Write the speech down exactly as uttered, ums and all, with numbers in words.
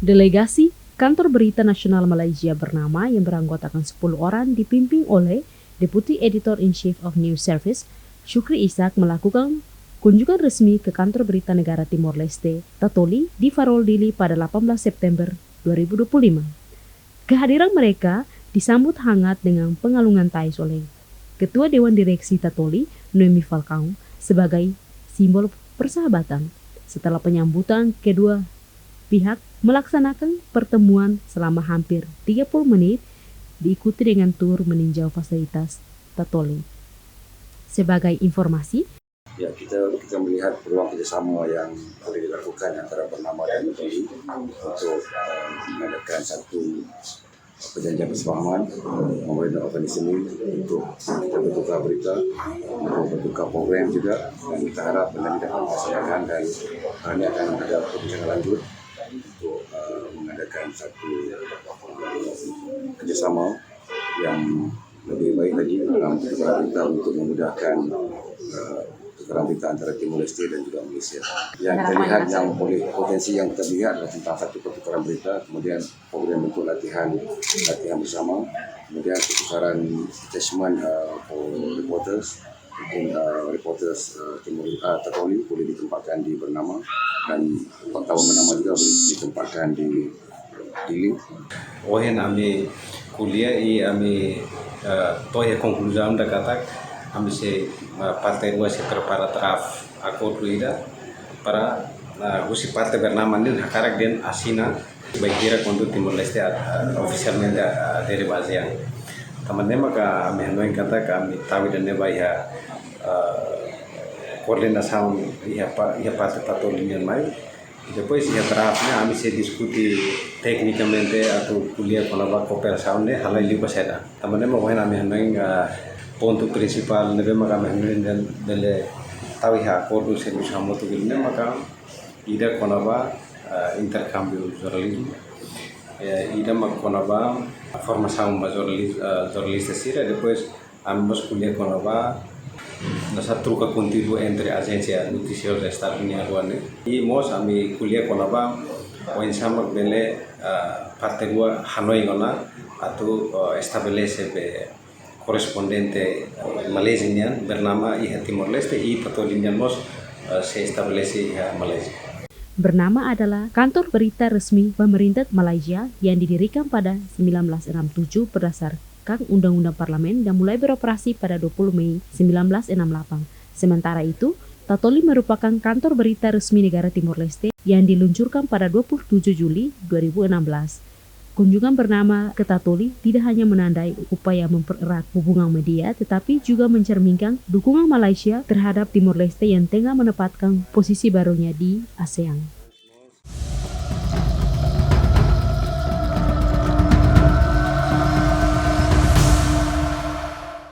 Delegasi Kantor Berita Nasional Malaysia bernama yang beranggotakan sepuluh orang dipimpin oleh Deputy Editor in Chief of News Service, Shukri Ishak, melakukan kunjungan resmi ke Kantor Berita Negara Timor Leste, Tatoli, di Farol, Dili pada delapan belas September dua ribu dua puluh lima. Kehadiran mereka disambut hangat dengan pengalungan tais oleh Ketua Dewan Direksi Tatoli, Noemi Falcao, sebagai simbol persahabatan. Setelah penyambutan, kedua pihak melaksanakan pertemuan selama hampir tiga puluh menit, diikuti dengan tur meninjau fasilitas Tatoli. Sebagai informasi, Ya, kita, kita melihat peluang kerjasama yang boleh dilakukan antara bernama dan Tatoli untuk, eh, mengadakan satu perjanjian persepahaman, eh, memorandum of understanding untuk kita bertukar berita, untuk bertukar program juga, dan kita harap benda ini dapat dilaksanakan dan, eh, ini akan ada perbincangan lanjut untuk, eh, mengadakan satu, eh, kerjasama yang lebih baik lagi dalam pertukaran berita untuk memudahkan, eh, pertukaran berita antara Timor Leste dan juga Malaysia. Yang kita lihat, yang boleh, potensi yang kita lihat adalah tentang satu pertukaran berita, kemudian program untuk latihan, latihan bersama, kemudian pertukaran attachment, eh, for reporters, mungkin, eh, reporters, eh, Timor, eh, Tatoli boleh ditempatkan di bernama, dan wartawan bernama juga boleh ditempatkan di Dili. Ohin ami ko'alia i ami, eh, to'o iha konkluzaun ida katak ami sei, eh, parte rua sei prepara draft akordu ida para, eh, husi parte bernama nian hakarak dehan asina bainhira kuandu Timor-Leste, eh, ofisialmente, eh, adere ba ASEAN. Tanba ne'e maka ami hanoin katak ami tau ida-ne'e ba iha, eh, koordenasaun iha pa-, iha parte Tatoli nian mai. Depois iha draft ne'e ami sei diskute teknikamente atu ko'alia kona-ba kooperasaun ne'e halai liu ba saida. Tanba ne'e mak ohin ami hanoin, ah, pontu prinsipál ne'ebé mak ami hanoin dehan bele tau iha akordu servisu hamutuk ne'e maka ida kona-ba, ah, interkámbiu jornalizmu. Eh, ida mak kona-ba formasaun ba jornalis-, ah, jornalista sira, depois ami mós ko'alia kona-ba, nasa troka konteúdu entre ajénsia notisioza Estadu nian rua ne'e. I mós ami ko'alia kona-ba oinsá mak bele, ah, parte rua hanoin ona atu, ah, estabelese be korrespondente, ah, Malázia nian bernama iha Timor-Leste i Tatoli nian mós, ah, sei estabelese iha Malázia. Bernama adalah kantor berita resmi pemerintah Malaysia yang didirikan pada sembilan belas enam tujuh berdasarkan Undang-Undang Parlemen dan mulai beroperasi pada dua puluh Mei sembilan belas enam delapan. Sementara itu, Tatoli merupakan kantor berita resmi negara Timor-Leste yang diluncurkan pada dua puluh tujuh Juli dua ribu enam belas. Kunjungan bernama ke Tatoli tidak hanya menandai upaya mempererat hubungan media, tetapi juga mencerminkan dukungan Malaysia terhadap Timor-Leste yang tengah menempatkan posisi barunya di ASEAN.